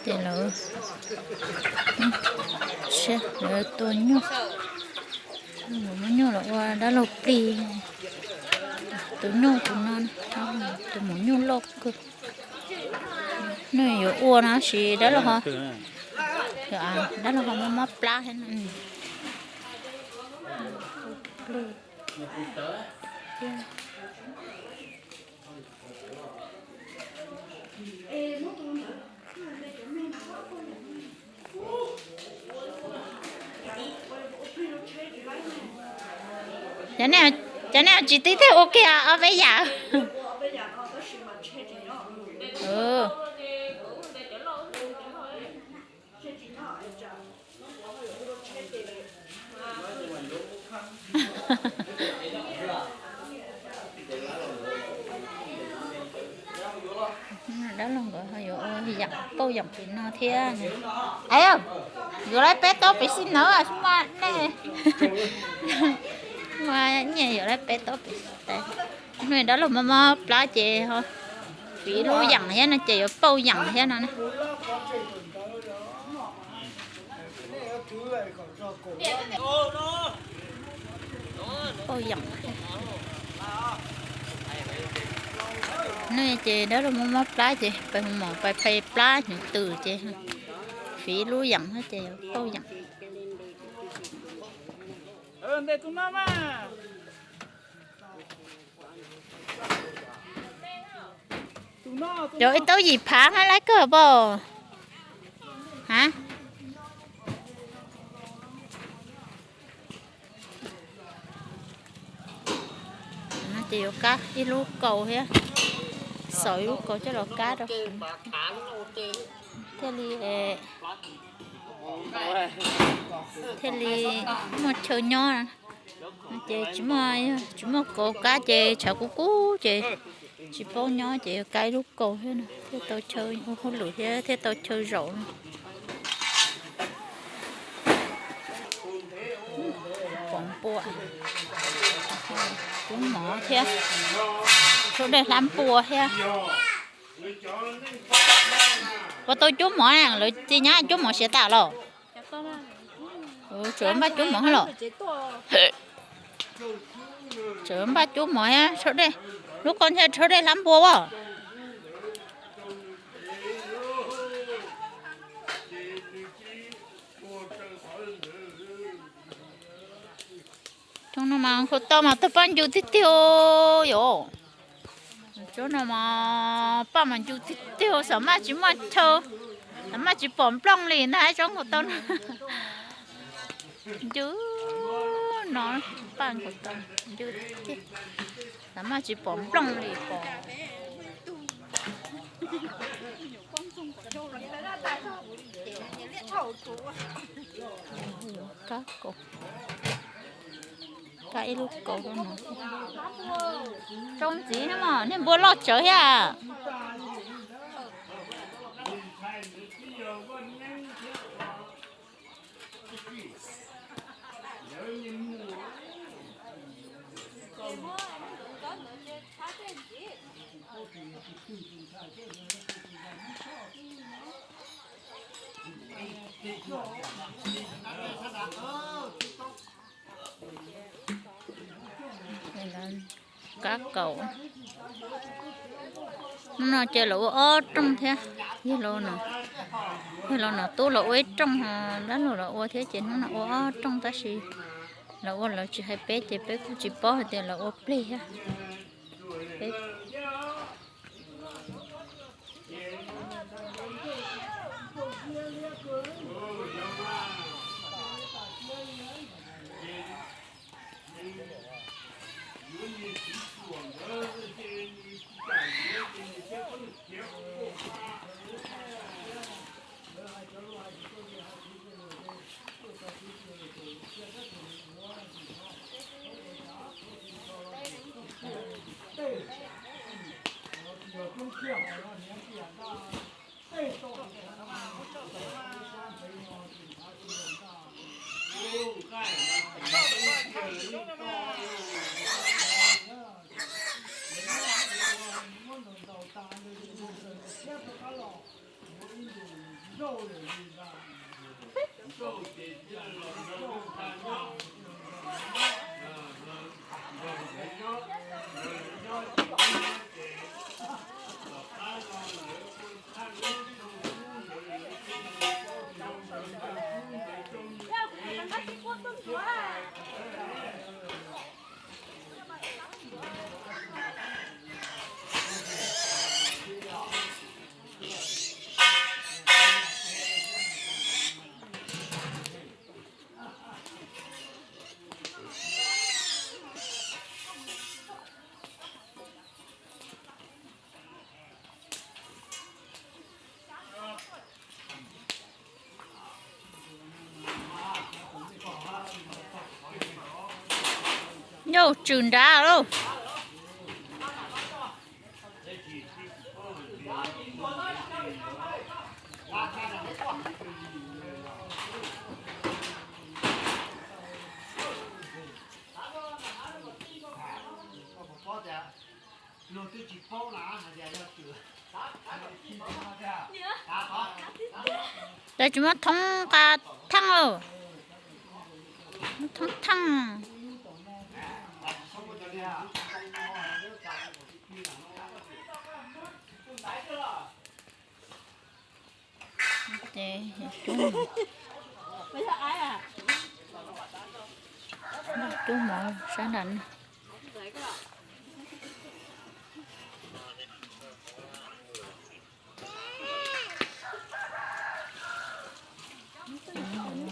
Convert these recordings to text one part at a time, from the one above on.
Ces lawv, lawv tua nyuj, muab nyuj los ua dab laug plig. Tus nyuj tus no, tus maum nyuj loj kawg. Nws yuav ua no sis dab laug ho, dab laug ho mob mob plab thiab no. Cov nej tsis tib tej ua kiag ob peb yam. Dab laug nkawd ho yuav ua yam pauj yam pem no thiab. Yuav lawv peb tob pem xib nawb, xib maj nej. Mas nyiaj yuav lawv peb tob pem xib tais. Hnub dab laug mob mob plab ces ho fiv lub yam thiab no ces yuav pauj yam thiab no ne. Pauj yam. Hnub ces dab laug mob mob plab ces pais hu mom pais phais plab hnyuv twm ces fiv lub yam thiab ces yuav pauj yam. Yog ib tauv yim phav hab lab kawg pom. Ha, ces yuav kab ib lub kaus thiab, xaus ib lub kaus coj los kab rau, thiaj li, thiaj li muaj chaw nyob. Ces tsis muaj, tsis muaj kaus kab ces tshav kub kub ces tsis paub nyob ces yuav kab ib lub kaus thiab no thiaj tau chaw ua hauj lwm thiab thiaj tau chaw zaum no. Pom npua, cub mov thiab, sab dej hlab npua thiab. Puas tau cub mov, lawv txiv nyab cub mov siav tas los? Tseem npaj cub mov los? Tseem npaj cub mov thiab sab dej, lub koj ntshe sab dej hlab npua as. Tsob no mas khaus tau mas tag paj ncu tiag tiag yom. Tsob no mas paj mas ncu tiag tiag, xam maj tsis muaj chaw, xam maj tsis pom nplooj li ntag tsob khaus tau no. Ncu no, paj khaus tau ncu tiag, xam maj tsis pom nplooj li pom. Kab kaus, kab ib lub kaus rau no. Tsoo ntxiv thiab mas niag npua loj tsawv thiab. Kab kaus. Hnub no ces lawv ua ob rooj thiab, yawg laus, yawg laus Nom Tub los ua ib rooj, dab laug los ua thiab ces hnub no ua ob rooj tab sis lawv ua lawv tsis hais peb ces peb kuj tsis paub hais tias lawv ua plig thiab. Peb Yauj tswm nrad lauj. Ces tsis muab thoob nqa theej lauj. Muab thoob theej. Ces cub mov, cub mov sab nram no.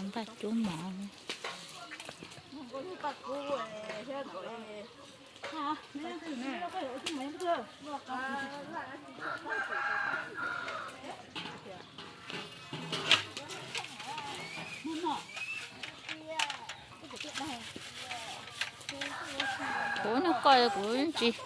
Npaj cub mov. Kuv nug koj kuv tsis.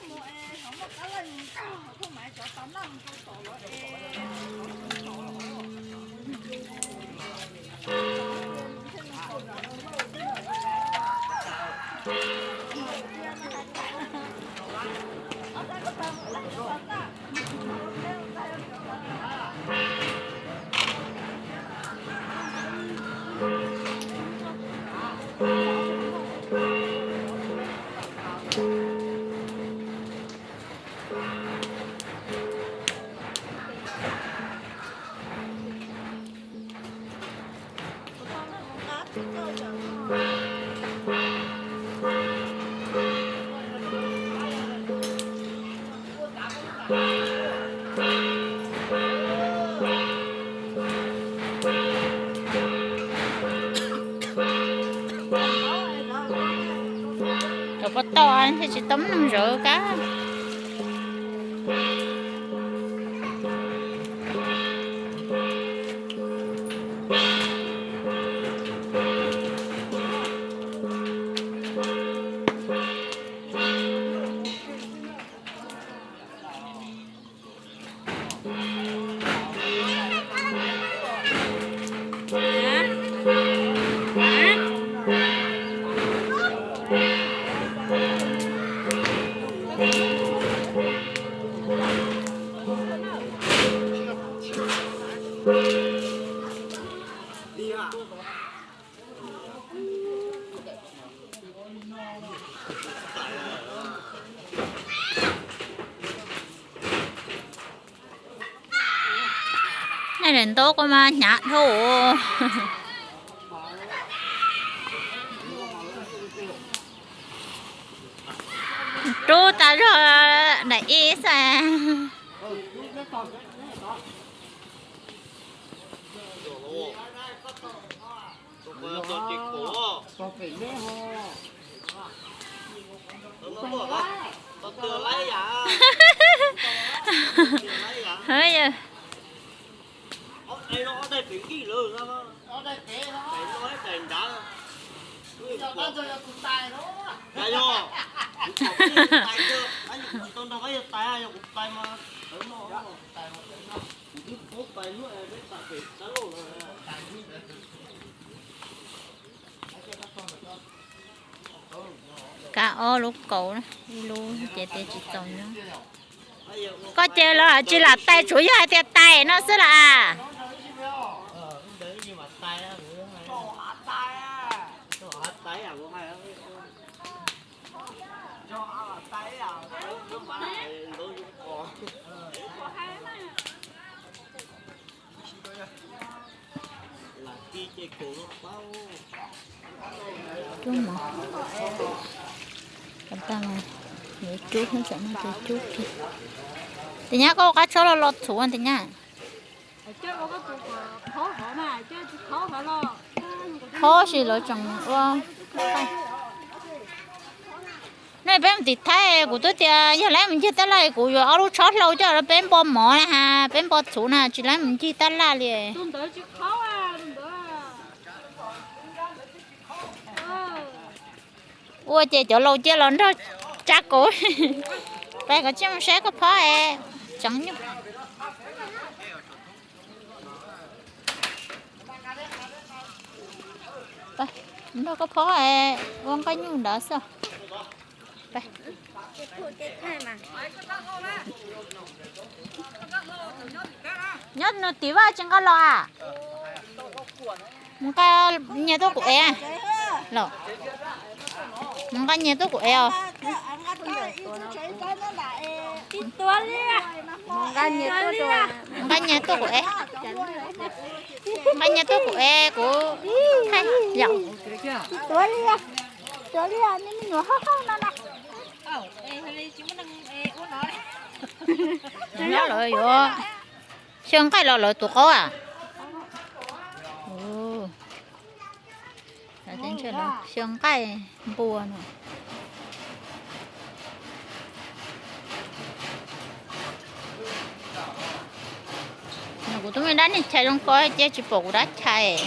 Cov pov tau thiaj tsis tau mloog zawv kab. Nej daim ntaub koj mas hnyav dhau. Rub tas zog daim ib xwb. Kab ob lub kaus, ib lub ces tes tsis txaus nyob. Koj ces los tsis lam tais, tsuas yog hais tias tais no xwb las. Cub mov. Kom tag mas yuav cub thiab, tsam no ces cub kiag. Tias nyab koj ua qab tshoob los los txhuv tias nyab. Qhov sis lawv tseem ua. No peb mus tim Thaib, kuv twb tias yog laib mus ncig tab laj kuv yuav ob lub tshob hlau coj rau peb npo mov na has, peb npo txhuv na, tsis laib mus ncig tab laj li. Ua ces cov laus cia los nrog tsa kuv. Peb kom tsiaj mus saib koj phob es tseev nyuj. Nrog koj phob es ua nqaij nyuj ntawd xwb. Nyob nws tim vaj tsis nqa los a. Mus nqa nyias tuaj kuv ev. Los mus nqa nyias tuaj kuv ev os. Nqa nyias tuaj kuv ev. Nqa nyias tuaj kuv ev kuv thaij yom. Nyob lawv yuav xyaw nqaij los lawv tus qaub a. Xyaw nqaij npua no. Kuv twb muaj dab niag chais zoo ko cia tsis pom kuv dab chais.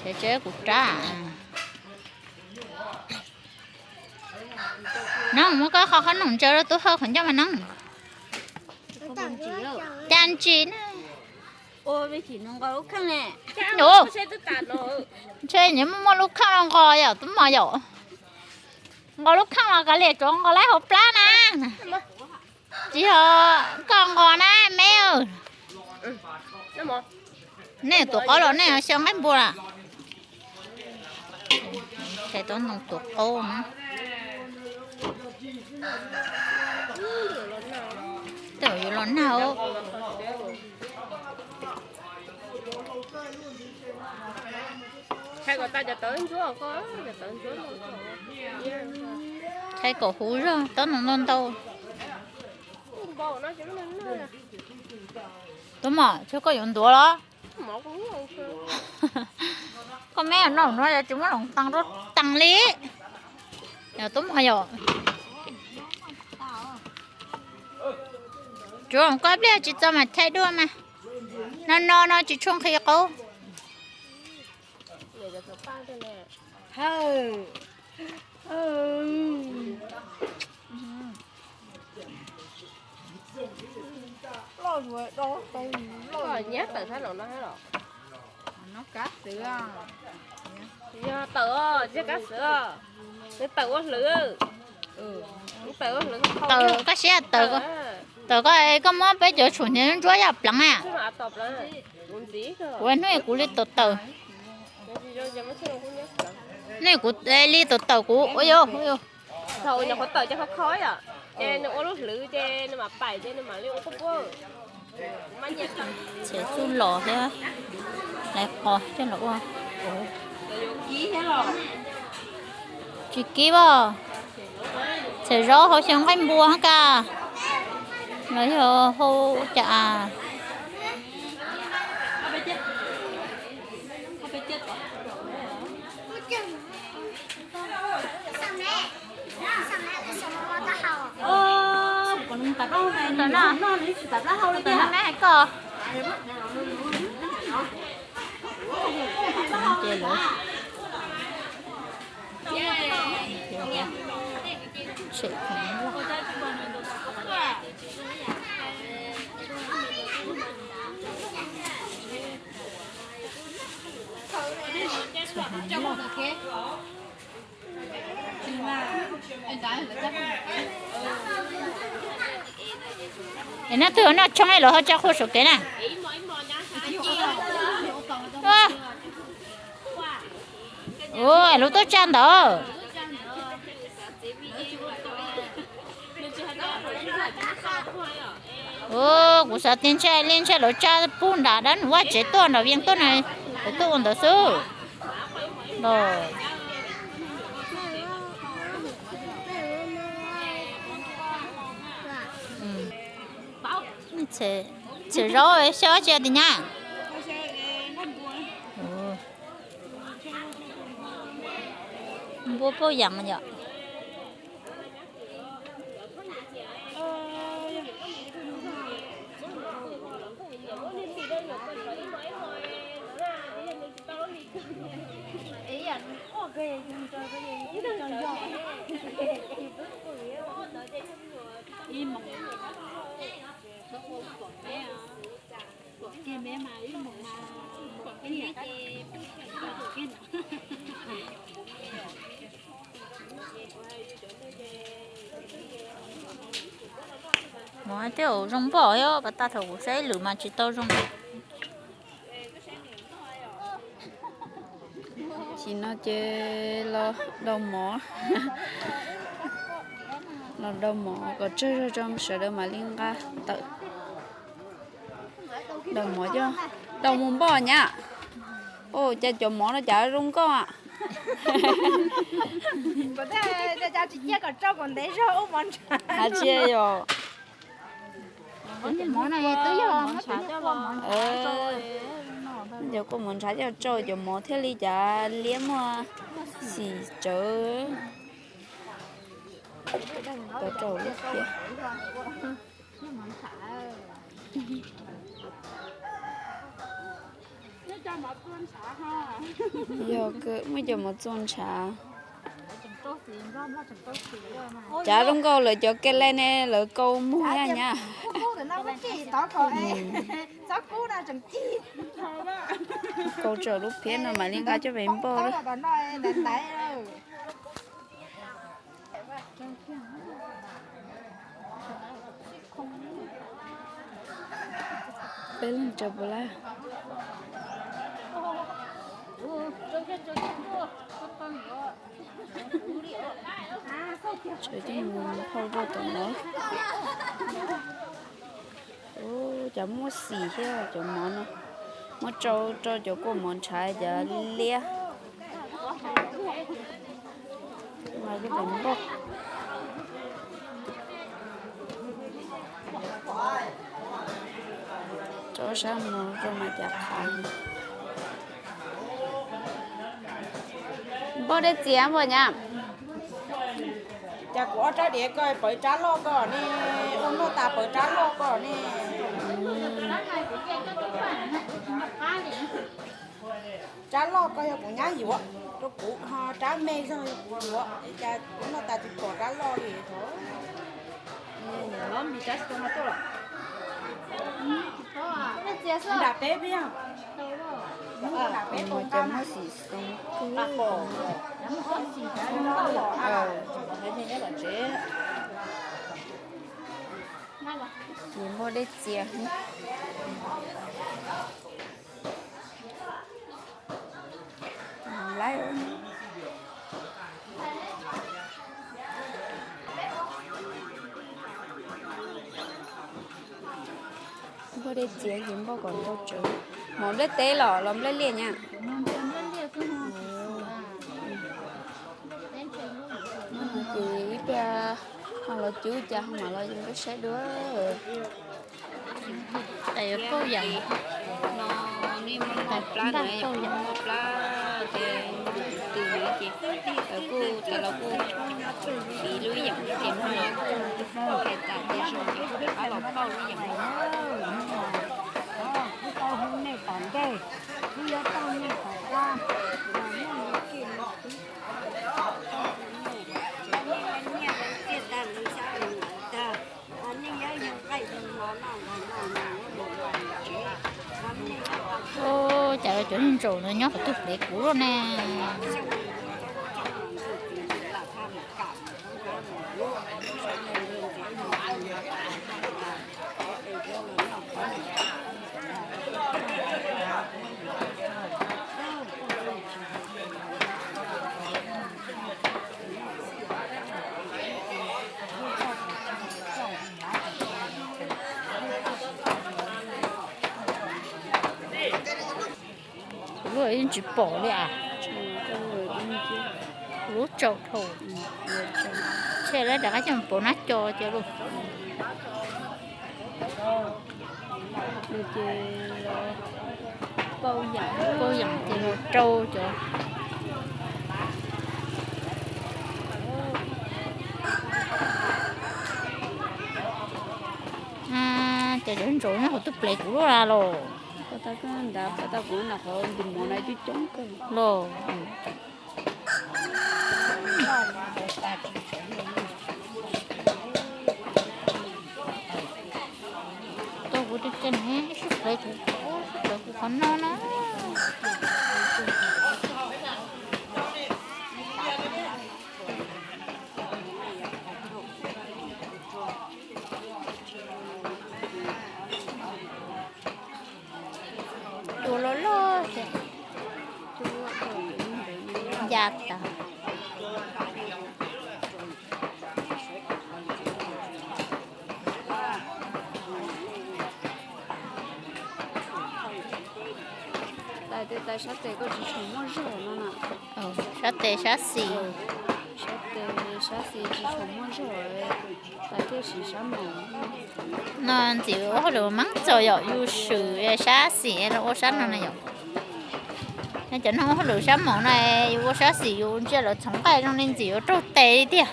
Chais tsev kuv rab. Nob, muab koj qhov qhob noom ntsaws rau tub Hawj qhov ncauj mas nob. Cas ntsis na. Ntshe nyias muaj muaj lub kheej los nqos yom tub mos yom. Nqos lub kheej los kav liam tsuav nqos laib hauv plab na. Tsis yog koj nqos na me. Nej tus qaub los nej xyaw nqaij npua lawm. Chais tob ntoo tus qaub na. Tej zaum yuav los nag. Chais kom huv zog tob ntoo ntau ntau. Tub mom, tsuas koj yuav ntuav los? Koj me noj no yog tsis muab hloov tees rau tees li. Yog tub mom yom. Tsuav koj pliag tsis txog mas thaij dua mas. No no no tsis tshua nqhis qaub. Nyiam tawm sab laum no los? Yog tawm, tsis yog kab xwb, nws tawm ua hlwv. Tawm koj siab tawm, tawm koj, koj muab peb cov tshuam hniav ntsuab yaj pleev na. Kuv hnub kuv li tawm tawm. Hnub kuv li tawm tawm kuv ua yog. Thaum nyuam qhuav tawm ces kho kho yom, ces nws ua lub hlwv ces nws mam paim ces nws mam li ua quaj quaj. Txhiam txuj los thiab, lais qos coj los ua. Tsis kib os. Txhiam zaub hau xyaw nqaij npua hab kas, los yog hau cas. Es noj twg noj tshoob los ho tsa qhua saum kev na. Ua, lub tuaj tsa ntawd. Kuv xav tias ntshe li ntshe lawv tsa pug nram dab num vaj tsev tuaj nram Vias tuaj na, lawv tuaj ua ntawd xwb los. Txhia zaub xyab tsi tias nyab. Npua pauj yam mas yom. Mov tej zaum zoo npaum thiab, pas tag thaum kuv saib lwm mas tsis tau zoo. Tam sim no ces los daus mov, los daus mov kom tsawg zog tso sawv daws mam li nqa tawm. Daus mov coj, daus mus npoj nyab. Ua cas cov mov no cas zoo nkauj a. Hais tsis yog. Cov kua mov ntshav coj rau cov mov thiaj li cas liab muaj xim tsawv. Cov rau lub phiab. Yog muaj cov mov txua ntshav. Cav zoo nkauj lawv cov ke le ne lawv kau muag nyab. Kau tsaum lub phiab no mam li nqa coj pem npoj lawm. Peb leeg tsaws puas lawm. Tsaws coj mus phauj rau tom no. Ua cas muaj xim thiab cov mov no. Muab tsau rau cov kua mov ntshav cov liab. Mas coj pem npoj. Rau sab mus rau mas cas qhav. Npoj dej txias npoj nyab. Cas kuv ob rab diav ko pawv rab loj ko ne, ua noj tas pawv rab loj ko ne. Rab loj ko yog kuv nyab yuav rau kuv, ho rab me zog yog kuv yuav, cas kuv noj tas tsis pom rab loj li. Nram peb peb, nram peb, cov muaj xim xoo kawg. Ces npoj dej txias. Lawm. Npoj dej txias ces npoj kom ntau tsawv. Mov nplej teb los los nplej liaj nyab? Ces ib pliag ho los cub cas ho mam los saib dua. Tais yuav pauj yam no, nej muab plab na, yog muab plab ces tus no ces lawv kuj tas los kuj fiv lub yeem ces muab los pauj hais tas ces zoo ces rov qab los pauj lub yeem no. Kuv tau hu nej tom ntej, kuv yuav tau nej tom qab, nej yuav tsis los kuv tau hu nej, nej nyiaj txiaj tag li xyab li ntawd tag, nej yuav yug qaij yug no noj nqaij noj nqaij nyob mus nqaij tsev. Ua cas cov neeg ntsaum no nyob qhov twg plev kuv lawm ne? Yeej tsis pom li as. Lub tsaus dhau. Ntshe lawv rov qab coj mus pauv nab co cov lus. Pauj yam ces los rau cov. Cov cov ntsaum nyob hauv tus plev kuv lub la los. Ntav pom tau kuv nram qhov ntim mov na coob coob kawg los. Tuaj kuv coj coj ne, sib plev kuv, sib plev kuv qhov no na. Cua loj loj thiab. Ya tas. Tais tes tais sab tes koj tsis tshua muaj zog no na. Sab tes sab xis. Sab tes sab xis tsis tshua muaj zog, tais thiaj siv sab maum. No ntxim ua hauj lwm mas txaus yom, yus swm sab xis los ua sab no na yom. Cov neeg ua hauj lwm sab maum no yus ua sab xis yus ntsia lawv txhoov nqaij zoo li ntxim ua raug tes li tiag.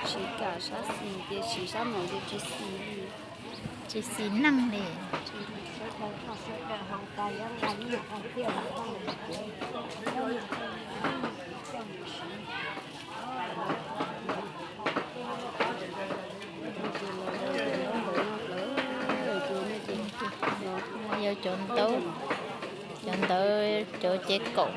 Tsis kam sab xis ces siv sab maum ces tsis xis li. Tsis xis neeg li. Yog cov ntawv, cov ntawv cov cev kaum.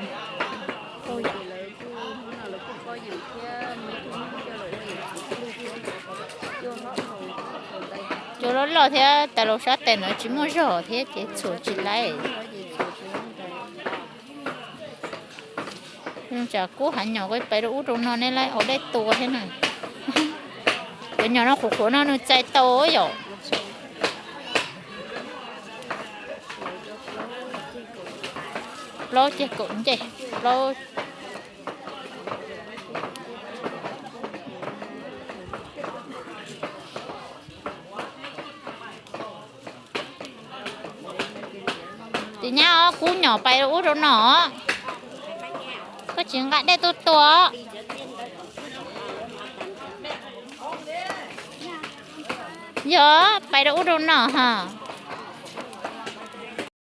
Cua loj loj thiab tais laus sab tes ntawd tsis muaj zog thiab ces txhuam tsis laib. Tsam kub hav nyom koj pais rau ub rau no nej laib ua dej tua thiab na. Cov nyom no qhuav qhuav no nws txais tau yom. Plaub ceg kaum ncej, plaub. Tis nyab os, kub nyom pais rau ub rau no. Koj tsis nqa dej tuaj tua. Yog pais rau ub rau no ha.